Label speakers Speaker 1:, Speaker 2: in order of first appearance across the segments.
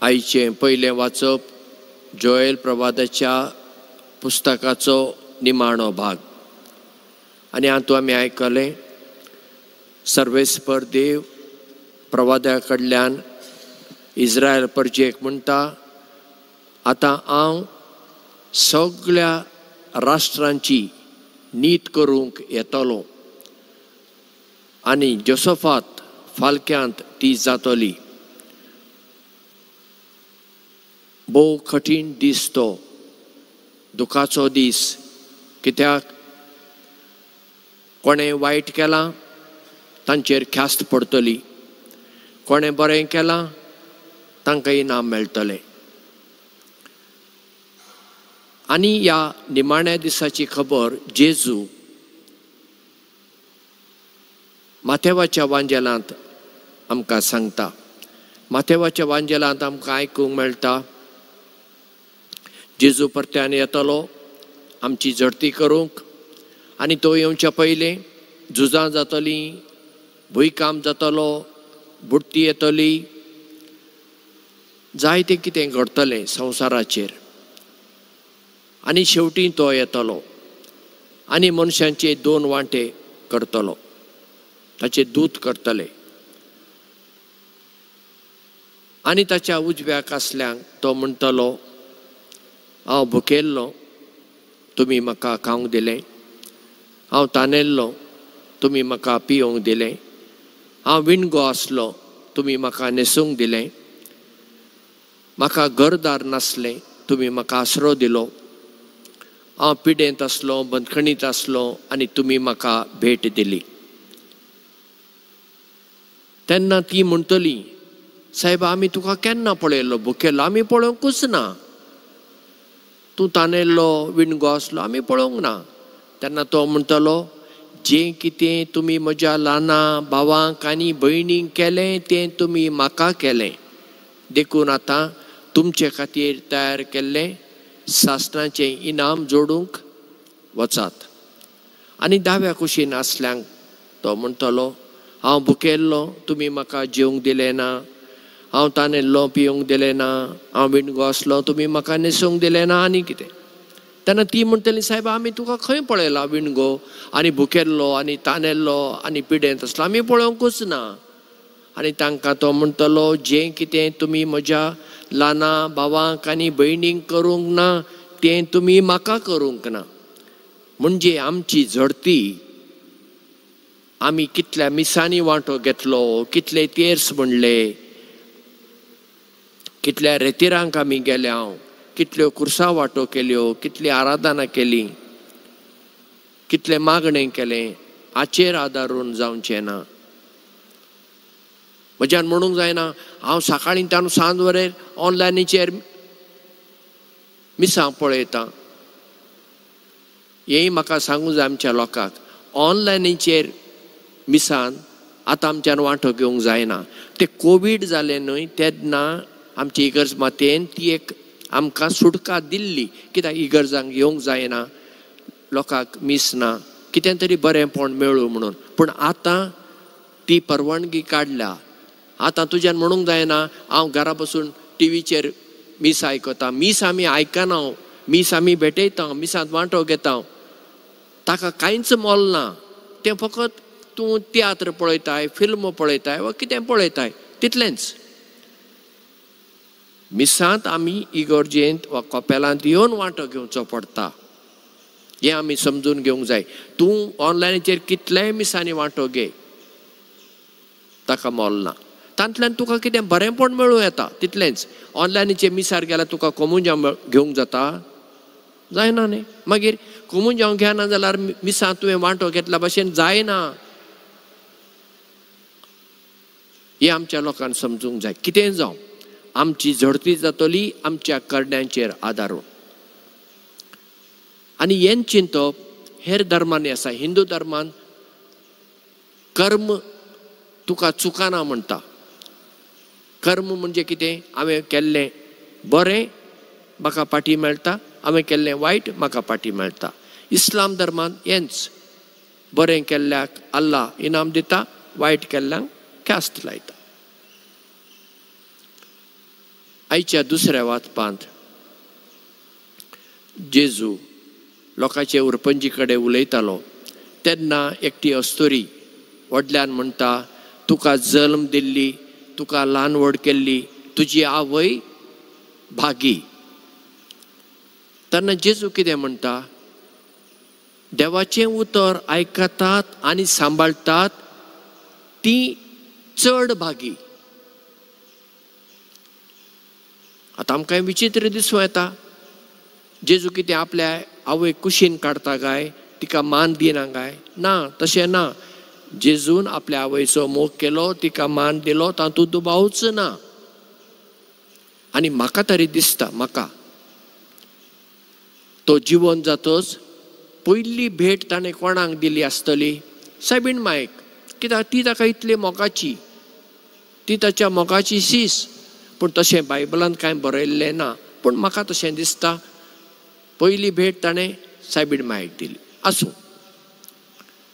Speaker 1: आयचें पयलें वाचप जोएल प्रवादाच्या पुस्तकाचो निमाणो भाग. आनी हातूंत आमी आयकलें सर्वेस्पर देव प्रवादा कडल्यान इस्रायल परजेक म्हणटा, आतां हांव सगळ्या राष्ट्रांची नीत करूंक येतलो आनी जोसफात फालक्यांत ती जातली. भोव कठीण दीस तो, दुखाचो दीस. कित्याक कोणें वायट केलां तांचेर ख्यास्त पडटली, कोणें बरें केलां तांकां इनाम मेळटलें. आनी ह्या निमाण्या दिसाची खबर जेजू माथेवाच्या वांजेलांत आमकां सांगता. माथेवाच्या वांजेलांत आमकां आयकूंक मेळटा, जेजू परत्यान येतलो आमची झडती करूंक आनी तो येवच्या पयलीं झुजां जातलीं, भुंयकांप जातलो, बुडटी येतली, जायतें कितें घडटलें संवसाराचेर. आनी शेवटी तो येतलो आनी मनशांचे दोन वांटे करतलो, ताचे दूत करतले. आनी ताच्या उजव्या कासल्यांक तो म्हणटलो, हांव भुकेल्लो तुमी म्हाका खावंक दिलें, हांव तानेल्लो तुमी म्हाका पिवंक दिलें, हांव विणगो आसलो तुमी म्हाका न्हेसूंक दिलें, म्हाका घरदार नासलें तुमी म्हाका आसरो दिलो, हांव पिडेंत आसलो, बंदखणींत आसलो आनी तुमी म्हाका भेट दिली. तेन्ना ती म्हणटली, सायबा आमी तुका केन्ना पळयलो भुकेल्लो? आमी पळोवंकूच ना. तूं तानेल्लो, विणगो आसलो, आमी पळोवंक ना. तेन्ना तो म्हणटलो, जें कितें तुमी म्हज्या ल्हाना भावांक आनी भयणींक केलें तें तुमी म्हाका केलें, देखून आतां तुमचे खातीर तयार केल्लें सासणाचें इनाम जोडूंक वचात. आनी दाव्या कुशीन आसल्यांक तो म्हणटलो, हांव भुकेल्लो तुमी म्हाका जेवंक दिलें ना, हांव तानेल्लो पिवंक दिलें ना, हांव विणगो आसलो तुमी म्हाका न्हेसूंक दिलें ना, आनी कितें. तेन्ना ती म्हणटली, सायबा आमी तुका खंय पळयला विणगो आनी भुकेल्लो आनी तानेल्लो आनी पिडेंत आसलो, आमी पळोवंकूच ना. आनी तांकां तो म्हणटलो, जें कितें तुमी म्हज्या ल्हाना भावांक आनी भयणींक करूंक ना तें तुमी म्हाका करूंक ना. म्हणजे आमची झडती आमी कितल्या मिसांनी वांटो घेतलो, कितले तेर्स म्हणले, कितल्या रेतिरांक आमी गेल्या, कितल्यो कुर्सां वांटो केल्यो, कितली आराधना केली, कितलें मागणें केलें, हाचेर आदारून जावचें ना. म्हज्यान म्हणूंक जायना हांव सकाळीं ताणूं सांज वरेर ऑनलायनीचेर मिसां पळयतां. हेंय म्हाका सांगूं जाय आमच्या लोकांक, ऑनलायनीचेर मिसान आतां आमच्यान वांटो घेवंक जायना. तें कोवीड जालें न्हय तेन्ना आमची इगर्ज मातयेन ती एक आमकां सुटका दिल्ली, कित्याक इगर्जांक येवंक जायना, लोकांक मीस ना, कितें तरी बरेंपण मेळूं म्हणून. पूण आतां ती परवानगी काडल्या. आतां तुज्यान म्हणूंक जायना हांव घरा बसून टिवीचेर मीस आयकता. मीस आमी आयकना, मीस आमी भेटयता, मिसांत वांटो घेता, ताका कांयच मोल ना. तें फकत तूं तियात्र पळयताय, फिल्म पळयताय वा कितें पळयताय तितलेंच. मिसांत आमी इगर्जेंत वा कपेलांत येवन वांटो घेवचो पडटा, हें आमी समजून घेवंक जाय. तूं ऑनलायनीचेर कितलेय मिसांनी वांटो घे, ताका मोल ना. तातूंतल्यान तुका कितें बरेंपण मेळूं येता तितलेंच. ऑनलायनीचेर मिसार गेल्यार तुका कोमुंजांव घेवंक जाता? जायना न्ही. मागीर कोमुंजांव घेना जाल्यार मिसांत तुवें वांटो घेतल्या भशेन जायना. हें आमच्या लोकांक समजूंक जाय. कितें जावं, आमची झडती जातली आमच्या करण्यांचेर आदारून. आनी हें चिंतप हेर धर्मांनी आसा. हिंदू धर्मान कर्म तुका चुकाना म्हणटा. कर्म म्हणजे कितें? हांवें केल्लें बरें म्हाका पाटी मेळटा, हांवें केल्लें वायट म्हाका पाटी मेळटा. इस्लाम धर्मान हेंच, बरें केल्ल्याक अल्लाह इनाम दिता, वायट केल्ल्यांक ख्यास्त लायता. आयच्या दुसऱ्या वाचपांत जेजू लोकांचे उरपंजी कडेन उलयतालो तेन्ना एकटी अस्तुरी व्हडल्यान म्हणटा, तुका जल्म दिल्ली, तुका ल्हान व्हड केल्ली तुजी आवय भागी. तेन्ना जेजू कितें म्हणटा? देवाचें उतर आयकतात आनी सांबाळटात ती चड भागी. आतां आमकां विचित्र दिसूं येता, जेजू कितें आपल्या आवय कुशीन काडटा काय, तिका मान दिना काय? ना, तशें ना. जेजून आपल्या आवयचो मोग केलो, तिका मान दिलो, तातूंत दुबावच ना. आनी म्हाका तरी दिसता, म्हाका तो जिवन जातच पयली भेट ताणें कोणाक दिली आसतली? सायबीण मायक. कित्याक ती ताका इतली मोगाची, ती ताच्या मोगाची शीस. पूण तशें बायबलांत कांय बरयल्लें ना, पूण म्हाका तशें दिसता पयली भेट ताणें सायबीण मायक दिली. आसूं,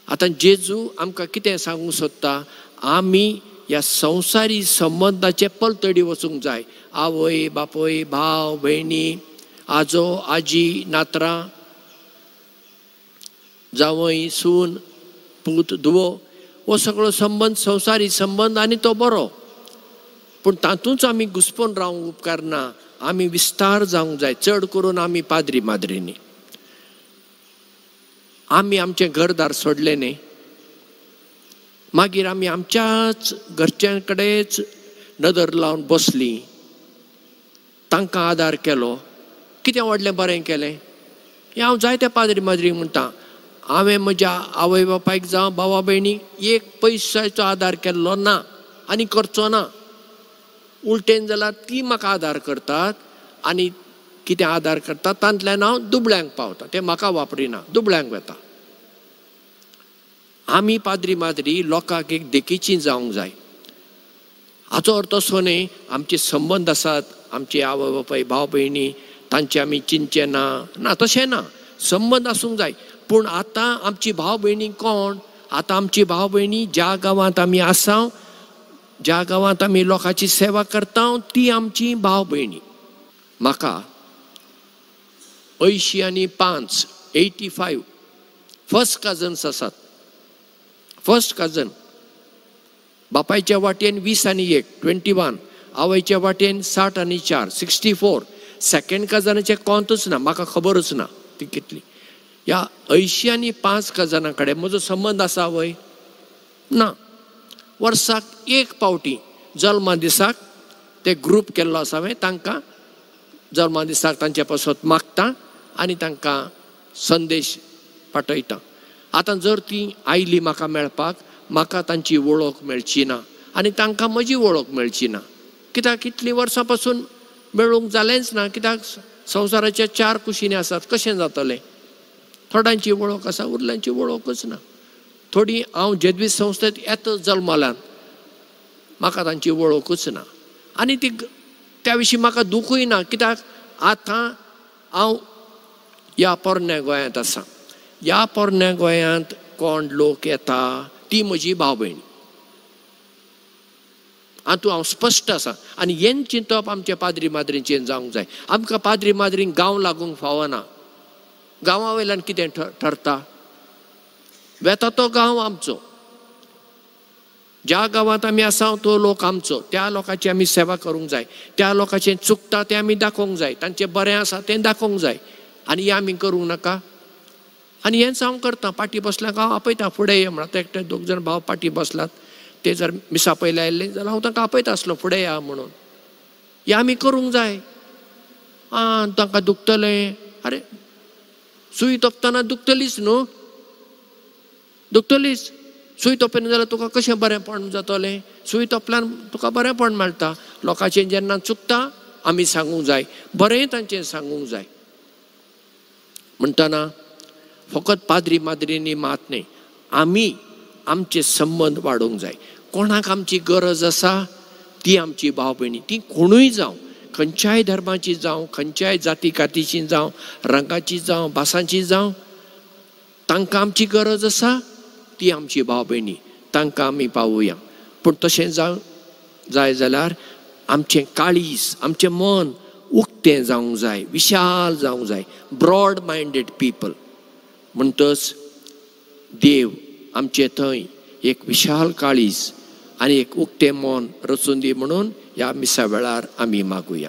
Speaker 1: आतां जेजू आमकां कितें सांगूंक सोदता? आमी ह्या संवसारी संबंदाचे पलतडी वचूंक जाय. आवय बापूय, भाव भयणी, आजो आजी, नातरां, जावंय, सून, पूत, धुवो, हो सगळो संबंद संवसारी संबंद आनी तो बरो. पूण तातूंच आमी घुसपून रावंक उपकारना, आमी विस्तार जावंक जाय. चड करून आमी पाद्री माद्रींनी आमी आमचें घरदार सोडलें न्ही, मागीर आमी आमच्याच घरच्यां कडेच नदर लावन बसलीं, तांकां आदार केलो. कितें व्हडलें बरें केलें? हें हांव जायत्या पाद्री माद्रींक म्हणटा, हांवें म्हज्या आवय बापायक जावं भावा भयणीक एक पयशाचो आदार केल्लो ना आनी करचो ना. उलटेन जाल्यार ती म्हाका आदार करतात आनी कितें आदार करतात तांतल्यान हांव दुबळ्यांक पावता, ते म्हाका वापरिना, दुबळ्यांक वता. आमी पाद्री माद्री लोकांक एक देखीची जावंक जाय. हाचो अर्थ असो न्ही आमचे संबंद आसात, आमचे आवय बापाय, भाव भयणी, तांचे आमी चिंतचें ना, ना तशें ना, संबंद आसूंक जाय. पूण आतां आमची भाव भयणी कोण? आतां आमची भाव भयणी ज्या गांवांत आमी आसा, ज्या गांवांत आमी लोकांची सेवा करता, ती आमची भाव भयणी. म्हाका 85 85 फर्स्ट कजन्स आसात. फर्स्ट कजन बापायच्या वाटेन 20 आनी 1 21, आवयच्या वाटेन 60 आनी 4 64. सेकंड कजनाचें कोंतूच ना, म्हाका खबरूच ना ती कितली. ह्या 85 कजनां कडेन म्हजो संबंद आसा वय? ना. वर्साक एक पावटी जल्मा दिसाक ते ग्रूप केल्लो आसा हांवें, तांकां जल्मा दिसाक तांचे पासत मागता आनी तांकां संदेश पाठयता. आतां जर ती आयली म्हाका मेळपाक, म्हाका तांची वळख मेळची ना आनी तांकां म्हजी वळख मेळची ना, कित्याक इतलीं वर्सां पासून मेळूंक जालेंच ना. कित्याक संवसाराच्या 4 कुशींनी आसात, कशें जातलें? थोड्यांची वळख आसा, उरल्यांची वळखूच ना. थोडी हांव जेजवीत संस्थेंत येता जल्मल्यान, म्हाका तांची वळखूच ना आनी ती त्या विशीं म्हाका दुखूय ना, कित्याक आतां हांव ह्या पोरण्या गोंयांत आसा. ह्या पोरण्या गोंयांत कोण लोक येता ती म्हजी भाव भयणी, हातूंत हांव स्पश्ट आसा. आनी हें चिंतप आमच्या पाद्री माद्रींचें जावंक जाय. आमकां पाद्री माद्रींक गांव लागूंक फावना. गांवा वयल्यान कितें ठरता? वेता तो गांव आमचो, ज्या गांवांत आमी आसा तो लोक आमचो, त्या लोकांची आमी सेवा करूंक जाय, त्या लोकांचें चुकता तें आमी दाखोवंक जाय, तांचें बरें आसा तें दाखोवंक जाय. आनी हें आमी करूंक नाका. आनी हेंच हांव करतां. पाटी बसल्याक हांव आपयता, फुडें ये म्हणटा. एकटे दोग जाण भाव पाटी बसलात, ते जर मिसा पयले आयिल्ले जाल्यार हांव तांकां आपयता आसलो फुडें या म्हणून. हें आमी करूंक जाय. आं, तांकां दुखतलें? आरे, सुय तोपतना दुखतलीच न्हू, दुखतलीच. सुय तोपयना जाल्यार तुका कशें बरेंपण जातलें? सुय तोपल्यान तुका बरेंपण मेळटा. लोकांचें जेन्ना चुकता आमी सांगूंक जाय, बरें तांचें सांगूंक जाय. म्हणटना फकत पाद्री माद्रींनी मात न्ही, आमी आमचे संबंद वाडोवंक जाय. कोणाक आमची गरज आसा ती आमची भाव भयणी, ती कोणूय जावं, खंयच्याय धर्माची जावं, खंयच्याय जाती कातीची जावं, रंगाची जावं, भासांची जावं, तांकां आमची गरज आसा ती आमची भाव भयणी, तांकां आमी पावोवया. पूण तशें जावं जाय जाल्यार आमचें काळीज, आमचें मन उक्तें जावंक जाय, विशाल जावंक जाय, ब्रॉड मायंडेड पीपल. म्हणटच देव आमचे थंय एक विशाल काळीज आनी एक उक्तें मन रचून दी म्हणून ह्या मिसा वेळार आमी मागुया.